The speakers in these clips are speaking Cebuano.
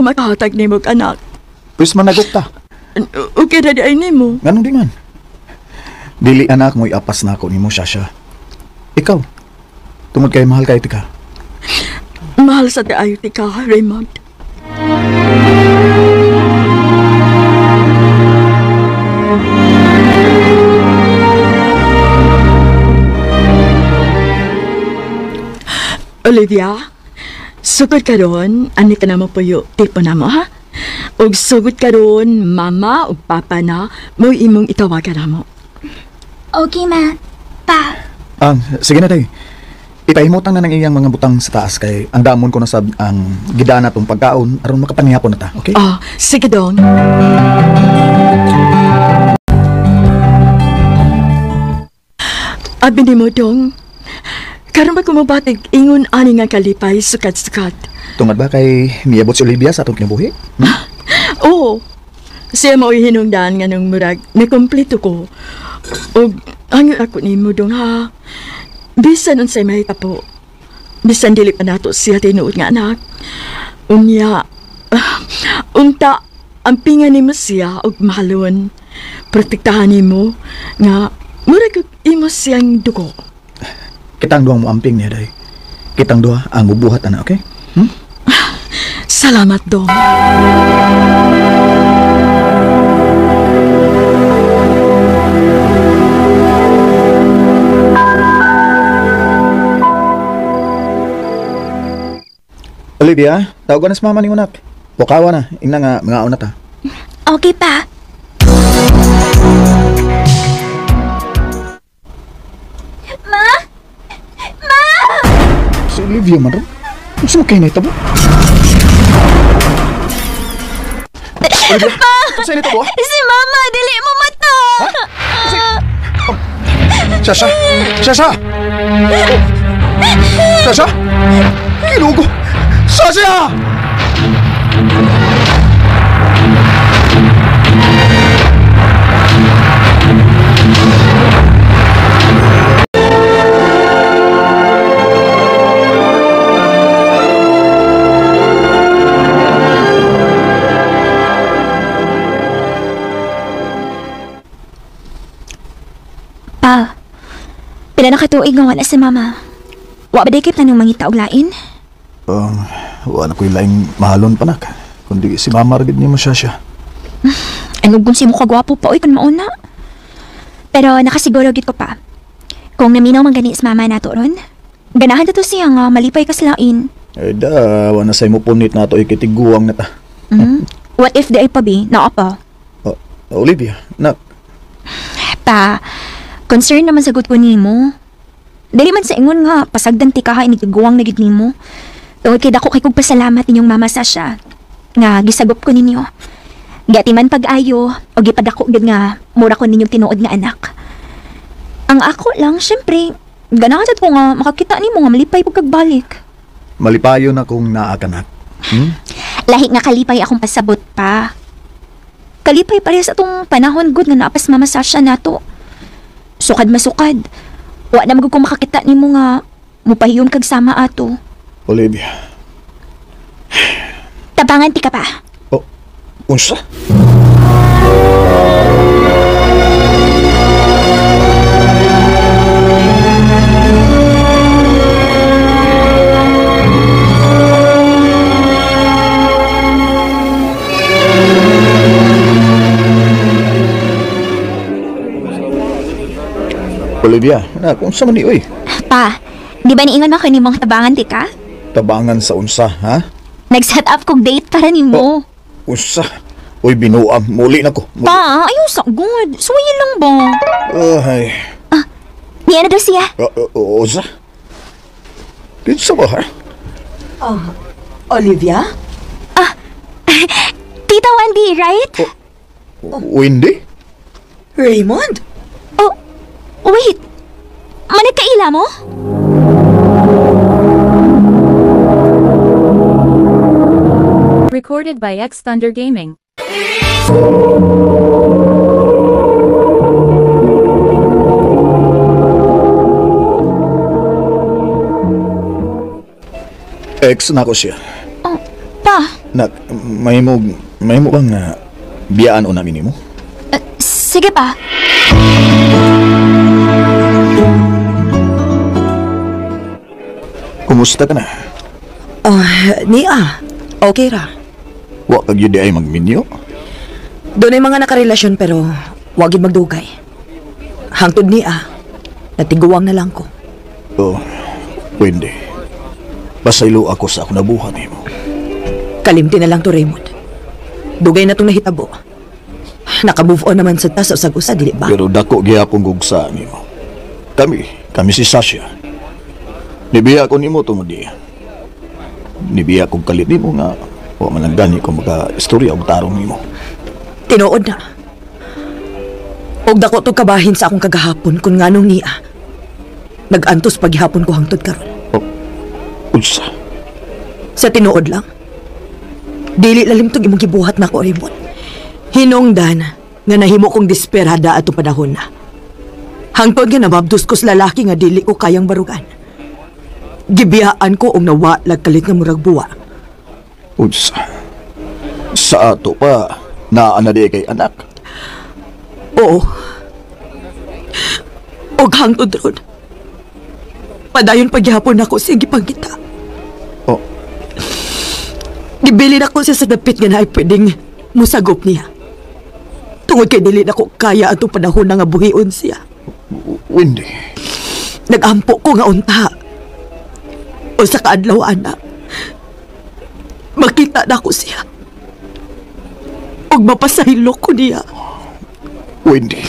makahatag nimo anak. Pwes managok ta. Okay ra di ay nimo. Nganong di man? Dili anak mo'y apas na ako nimo, Shasha. Ikaw, tungod kay mahal kay tika. Mahal sa kaayo tika, Raymond. Olivia, sugod karon, ani ka na mo puyo, tipo na mo, ha? Og sugod karon, mama ug papa na, mo imong itawagan na mo. Okay, ma. Pa. Sige na, day. Ipahimutang na ng iyang mga butang sa taas kay ang damon ko na sab ang gidana tong pagkaon aron makapanihapon na ta, okay? Ah, sige dong. Abi nimo dong. Karon ba kumabatig ingon ani nga kalipay sukat-sukat? Tungod ba kay miabot si Olivia sa atong kinabuhi? Hmm? Oo. Siya mao'y hinungdan nga nung murag nakumpleto ko. Og hangyo ako nimo dong ha. Bisan unsay mahitabo. Bisan dili pa nato siya tinuod nga anak. Unya, unta ampingan nimo siya og mahalon. Protektahan nimo nga murag og imo siyang dugo. Kitang duha mo amping niya, day. Kitang duha ang mubuhat ana, okay? Hmm? Salamat dong. Olivia, tawagan na si mama ni anak. Pukawa na, ingna nga mga una ta. Okay pa. Ma? Ma! Si Olivia man ron. Unsa man kay nahitabo? Olivia, unsa nahitabo? Si mama, dili mo mata. Ha? Si... Oh. Shasha! Shasha! Oh. Shasha! Kinugo! Shasha! Pa, pila na katuig nga wala si mama. Wa ba di kay planong mangita og lain? Wala ko'y laing mahalon pa nak. Kundi si mama ra gid nimo siya siya. Ano kung si mo kagwapo pa oy kun mauna. Pero nakasiguro gid ko pa. Kung naminaw man gani si mama nato ron, ganahan ta to siya nga malipay ka sa lain. Eh da, wala sa imo punit nato ikitiguang na ta. Mm? What if di ay pabi, naa pa? Oh, Olivia, nak. Pa, concern naman sagot ko nimo. Dili man sa ingon nga pasagdan ti ka inigiguang na gid nimo. Tungod kay dako kay kog pasalamat ninyong mama Sasha nga gisagop ko ninyo. Gati man pag-ayo o gipadako gid nga mura ko ninyong tinuod nga anak. Ang ako lang syempre ganahan sad ko nga makakita nimo nga malipay pug kagbalik. Malipayon na kung naa ka nak. Hmm? Lahi nga kalipay akong pasabot pa. Kalipay parehas atong panahon gud nga naapas mama Sasha nato. Sukad masukad. Wa na magud ko makakita nimo nga mupahiyom kag sama ato. Olivia. Tabangan ti ka pa. Oh, unsa? Olivia, na kung unsa man ni oy? Pa, di ba niingon man ko nimong tabangan ti ka? Tabangan sa unsa, ha? Nag-set up kog date para nimo. Oh, unsa? Uy, binuang. Muli na ko. Muli. Pa, ayaw sa good. Suwayin lang ba? Ay. Ah, niya na daw siya. Unsa? Kinsa ba, ha? Olivia? Ah, Tita Wendy, right? Oh, Wendy? Raymond? Oh, wait. Managkaila mo? Recorded by X Thunder Gaming. Ex na ko siya. Oh, pa. Nak, Mahimo bang biyaan o namin nimo? Sige pa. Kumusta ka na? Niya, okay ra. Wa kag yun di ay magminyo? Doon ay mga nakarelasyon pero wag yun magdugay. Hangtod niya, natiguang na lang ko. Oh, pwede. Pasaylo ako sa akong nabuhat nimo. Kalimti na lang to, Raymond. Dugay na itong nahitabo. Naka-move on naman sa tas sa usag-usa, dili ba? Pero dako gihapon gugsa nimo. Kami si Sasha. Nibiya ko nimo tungod diya. Nibiya kong kalit nimo nga wa man lang gani ko maka-istorya og tarong nimo. Tinuod na. Og dako to kabahin sa akong kagahapon kung nganong niya. Nag-antos paghihapon ko hangtod karon. Oh, unsa? Sa tinuod lang. Dili lalim tong imong gibuhat nako, Raymond. Hinungdan nga nahimo kong desperada atong panahon na. Hangtod nga nababdos ko sa lalaki nga dili ko kayang barugan. Gibiyaan ko og nawa lagkalit nga murag buwa. Unsa? Sa ato pa, naa na di kay anak. Oo. Og hangtod ron. Padayon paghihapon ako sige pangita. Oh. Gibilin ako siya sa dapit nga naay pwedeng musagop niya. Tungod kay dili nako kaya atong panahon na nga buhion siya. Wendy. Nag-ampo ko nga unta. O sa kaadlaw, anak. Makita na ko siya. Og mapasahilo ko niya. Wendy.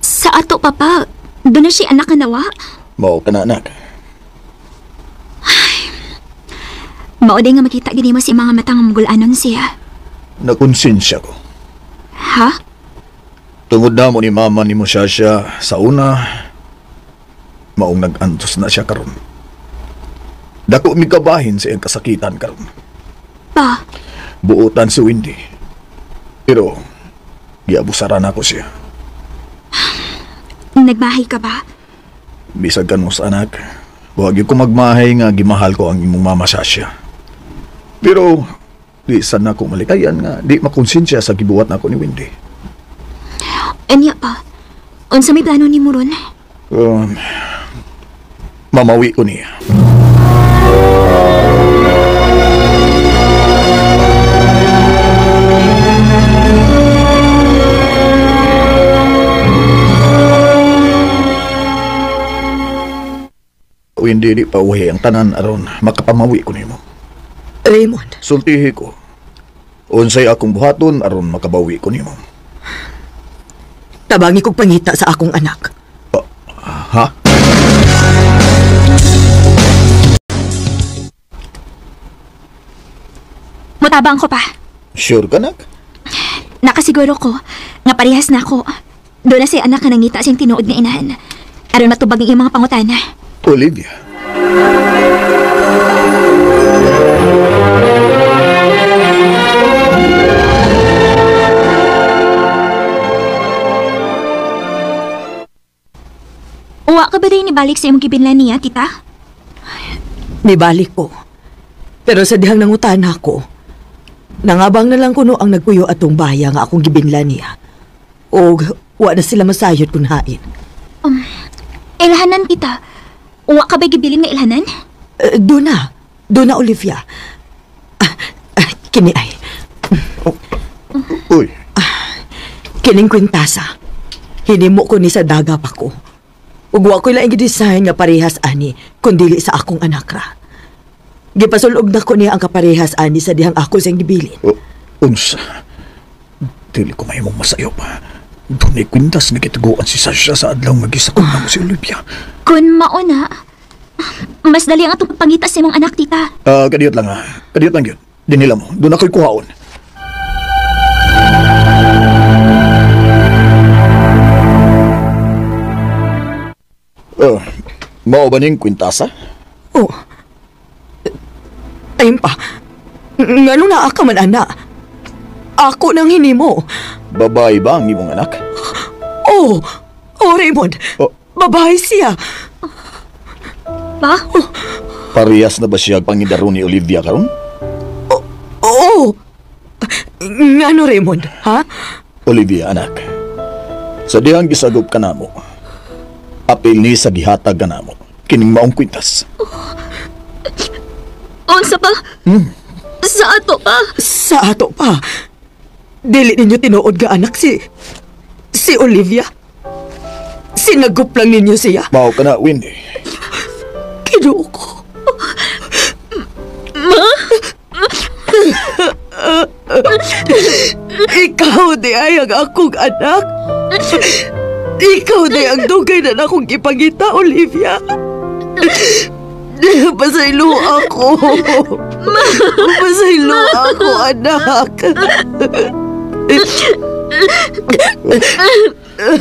Sa ato, Papa, doon na siya anak ka nawa. Mao ka na, anak. Ay, mao day nga makita gini mo sa mga matang mugulanon siya. Nakonsensya ko. Ha? Tungod na mo ni mama ni mo siya sa una, maong nag-antos na siya karon. Dako mi kabahin sa iyang kasakitan karon. Pa? Buotan si Wendy. Pero, giabusaran ako siya. Nagmahay ka ba? Bisag ka mo sa anak, huwag ko magmahay nga gimahal ko ang imong mama Sasha. Pero, di sana ko malikayan nga, di makonsensya sa gibuhat na ako ni Wendy. Anya pa, unsa may plano ni mo ron? Mamawi ko niya. Wendy, di pa uwi ang tanan aron makapamawi ko nimo. Raymond. Sultihi ko. Unsay akong buhaton aron makabawi ko nimo. Tabangi kog pangita sa akong anak. Ha? Mutabang ko pa. Sure ka, nak? Nakasiguro ko nga parehas na ako. Doon na si anak nga nangita siyang tinuod nga inahan. Aron matubag ang iyong mga pangutana. Olivia. Uwa ka ba din nibalik sa imong gibinlan niya, tita? Nibalik ko. Pero sa dihang nangutana ko, nangabang na lang kuno ang nagpuyo atong baya nga akong gibinlan niya. O wa na sila masayod kun hain. Ilhanan, tita. Uwa ka ba gibilin nga ilhanan? Doon na. Doon na, Olivia. Kini ay. Oh. Uy. Kining kwintasa. Hinimo ko ni sa daga pa ko. Ug wa ko'y laing gidesign nga parehas ani, kundili sa akong anak ra. Gipasulog na ko niya ang kaparehas ani sa dihang ako siyang gibilin. Oh, unsa? Dili ko mahimong masayop. Dunay kwintas nga gitaguan si Sasha sa adlaw nga gisakop na mo si Olivia. Kun mauna, mas dali ang atong pagpangita sa imong anak, tita. Kadiyot lang ha. Kadiyot lang yun. Dinila mo. Doon ako'y kuhaon. Mao ba ning kwintasa? Oh. Ayun pa. Ngano naa ka man, ana? Ako nang hinimo. Babae ba ang imong anak? Oh, oh Raymond. Oh. Babae siya. Pa? Parehas na ba siya pangidaro ni Olivia karon? Oo. Ngano Raymond, ha? Olivia, anak. Sa dihang gisagop ka namo. Apil ni sa gihatag ka namo. Kining maong kwintas. Unsa pa? Sa ato pa? Sa ato pa. Dili ninyo tinuod ga anak si Olivia. Sinagup lang ninyo siya. Mao ka na, Wendy. Kinuo ko. Ma? Ikaw di ay ang akong anak. Ikaw di ang dugay na akong ipangita, Olivia. Pasaylo ako. Pasaylo ako, anak.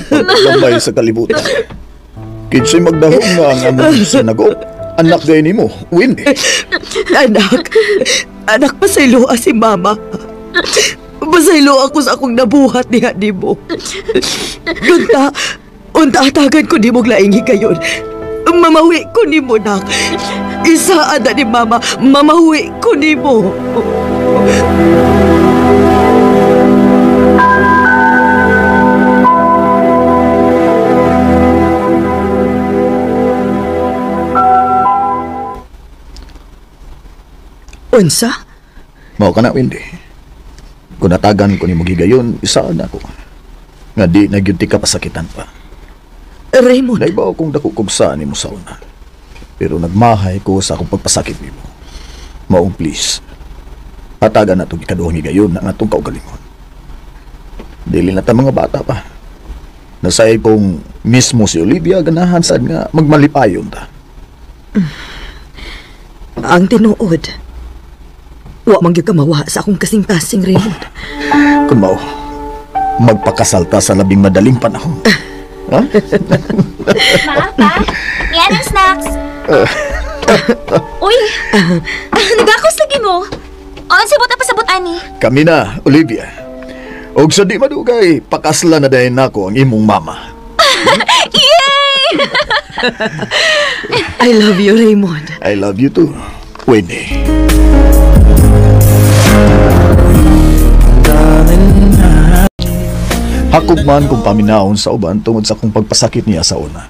Pagkagambay sa kalibutan. Kinsay magdahom nga ang among sinagop. Anak day nimo, Wendy. Anak, anak, pasaylo si mama. Pasaylo ako sa akong nabuhat niya nimo. Unta, unta atagan ko nimo laing higayon. Mamawi ko nimo, nak. Isa ada ni mama, mamawi ko nimo. Unsa? Mao ka na, Wendy. Kung natagan ko nimo gigayon, isa na ako. Nga di na gyud ti ka pasakitan pa. Raymond, Naibaw kong dako kog sa nimo sa una. Pero nagmahay ko sa akong pagpasakit nimo. Maong please. Hatagan na itong ikaduhang higayon na ang atong kaugalingon. Dili na ta mga bata pa. Nasayay kong mismo si Olivia ganahan sad nga magmalipayon ta. Ang tinuod. Wa man gyud ka mawa sa akong kasing-kasing, Raymond. Kung mao, magpakasal ta sa labing madaling panahon. Ha? Ma, pa? Yan ang snacks. Uy, nagakos lagi mo. O, ang sabot na pasabot, ani. Kami na, Olivia. Og sa di madugay, pakasla na dayon nako ang imong mama. Yay! I love you, Raymond. I love you too, Wendy. Hakog man kung paminaon sa uban tungod sa akong pagpasakit niya sa una.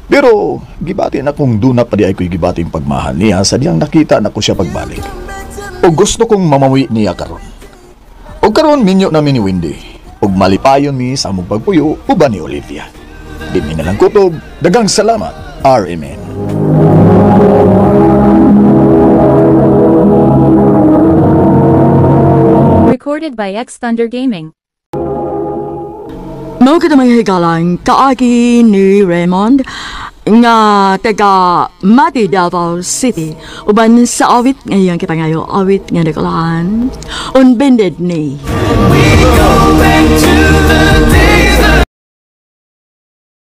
Pero gibati na kung duna pa di ay ko'y gibati ang pagmahal niya sa diyang nakita na ko siya pagbalik. O gusto kong mamawi niya karon. O karon minyo namin ni Wendy. Og malipayon mi sa among pagpuyo uban ni Olivia. Di mi na lang kutob. Dagang salamat, RMN. Recorded by X Thunder Gaming. Mao kita mga higalang kaagi ni Raymond nga taga Mati, Davao City uban sa awit ngayong kipangayo awit nga nakulahan On Bended Knee. We go back to the days.